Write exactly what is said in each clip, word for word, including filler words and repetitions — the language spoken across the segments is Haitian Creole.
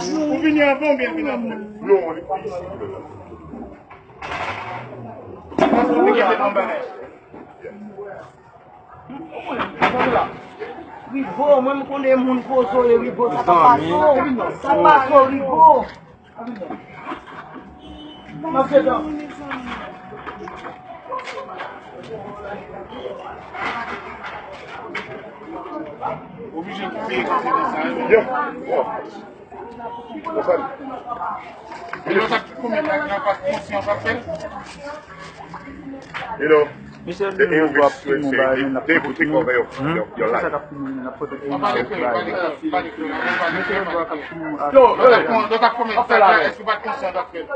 Ou vini anvan oubyen l vin apre? Non, li pa isi. Rigo, mwen m konnen moun kozo ye, Rigo, sa pa pase w. Sa pase w, Rigo. Oblije kite konsekan sa, wi. Yeah. Konprann? Yo t ap konmet la, yo pa t konsyan, pa fè l. You know, the English will say, they, they put it over your, your, your life. Yo, yo t ap konmet sa, èske w pa t konsyan, pa fè l.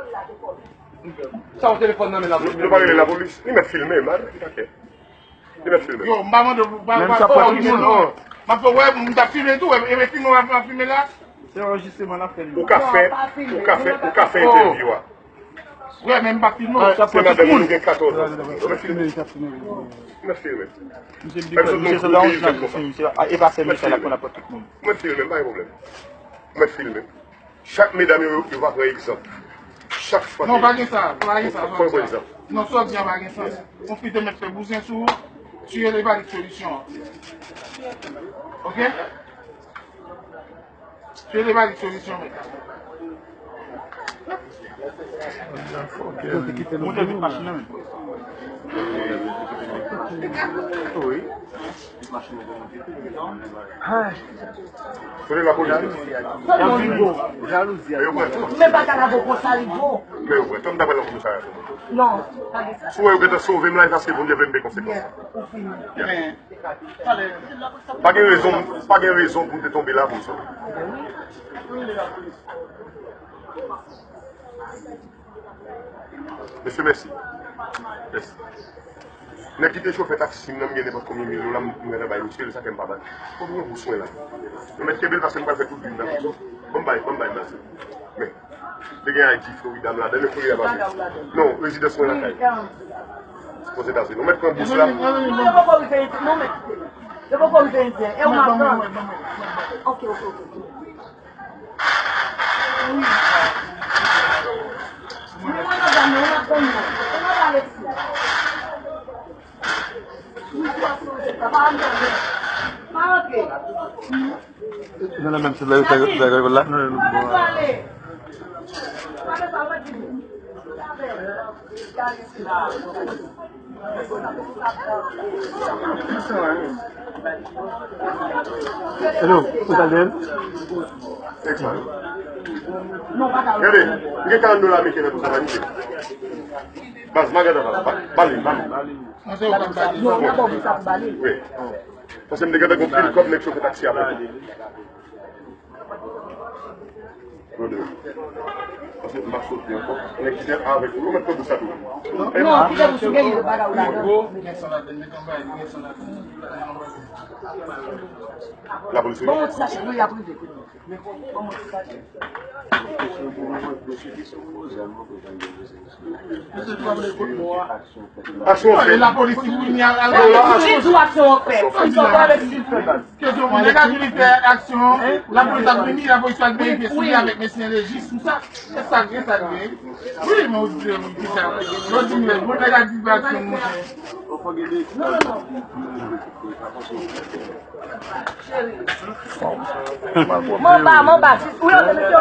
Sa w telefòn nan men lapolis. Nou pa rele lapolis. Li mèt filme, man. Li mèt filme. Yo, m pa mande w pou pa pa fè moun non. M ap fè wè, m t ap filme tou, e, e filme w ap filme la. Se anrejistreman n ap fè li. Ou ka fè, ou ka fè, ou ka fè entèvyou a. Wè, men m pa filme w. Se madanm mwen gen katòz an. Ou mèt filme. Ou mèt filme. Misye di ke misye se yon misye, e pa sèl misye la konn apòt tout moun. Ou mèt filme, pa gen pwoblèm. Ou mèt filme. Chak medam yo, yo va pran egzanp. Chak fwa. Non, pa gen sa, pa gen sa. Pran egzanp. Non, sa w di a pa gen sans. Yon fi te mèt fè bouzen sou ou, tiye li pa li solisyon an. Oke? Tiye li pa li solisyon, men. Moute vit machin nan, men. Wi. Kote lapolis? Jalouzi a. Men bagay la bon konsa li bon. Men yo wè, tanm ta pral nan komisarya. Non, pa gen sa. Si w wè yo gentan sove m la, e paske Bondye vle m peye konsekans. Yeah, ou fini. Yeah. Pa gen rezon, pa gen rezon pou m te tonbe la pou sa. Mesye, mèsi. Mèsi. Nèg ki te chofè taksi m nan, m gen nenpòt konbyen mil dola, m, m gentan bay misye l, sa fè m pa bay. Konbyen pou swen la? Yo mèt kenbe l paske m pral fè tout vi m nan prizon. Ban m bay, ban m bay, mèsi. Men, te gen I D Florida m ladan, men Florida pa vle. Non, rezidans mwen lakay. Ozetazini. Ou mèt pran bous la. Non, yo poko rive, non, men. Yo poko rive, e w map pran. Ok, ok, ok. Nan la menm sèt la, yo fè, yo fè la. Hello, ou tande l? Gade, m gen karant dola ameriken nan pou sa vanite. Baz, ma gade, ba, ba, ba li, ba li. Wi. Paske m te gentan gon pil kòb nèg chofè taksi a pran. Brother. Paske m pa soti ankò. Nèg ki te avèk ou, yo mèt pran pou sa tou. Non, kite pou sou gen bagay ou ladan. Lapolis. Bon, ti sachet, wi, ap rive. Bon, ti sachet. Aksyon fèt. Li di w aksyon an fèt. Li di w aksyon an fèt. Kesyon pou nèg la vini fè aksyon, lapolis ap vini, lapolis ap verifye si li avèk mesye lejis, tout sa. E sa, e sa k gen. Wi, men ou di, ou di sa. Yo di, men, bon, nèg la di aksyon, monchè. Manba, manba, jis, wi, yo te mete yo.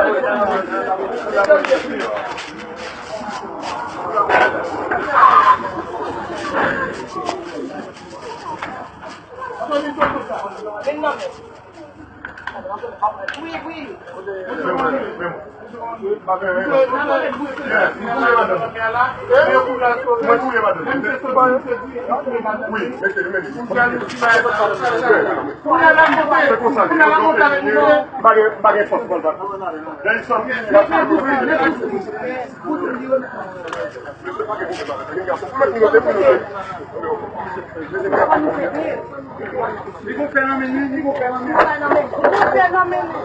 Vin nan men. Wi, wi. Mwen touye madanm. Wi, mete li menm. Kounye a la, m kontan. Kounye a la, m kontan avèk nou. M pa gen, m pa gen fòs pou m bat. Dayson, li gon fè nan men li, li gon fè nan men li. Li gon fè nan men li.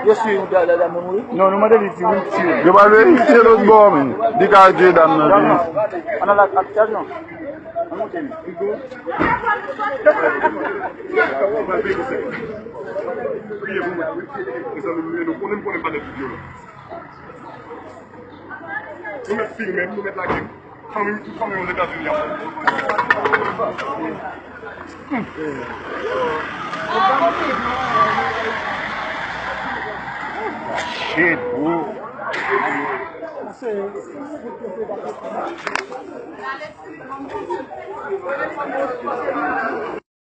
Yo swiv dam nan mouri. Non, nou mande li di wi, tire. Yo pa vle tire lòt bò, men. Li ka tire dam nan, wi. An nan la ap tèl non. An monte li. Priye pou mwen, wi. Mezanmi, nou konnen, nou konnen pa nèg ki vyolan. Nou mèt filme, nou mèt lage. Fanmi, tout fanmi Ozetazini ap. Shit, bro.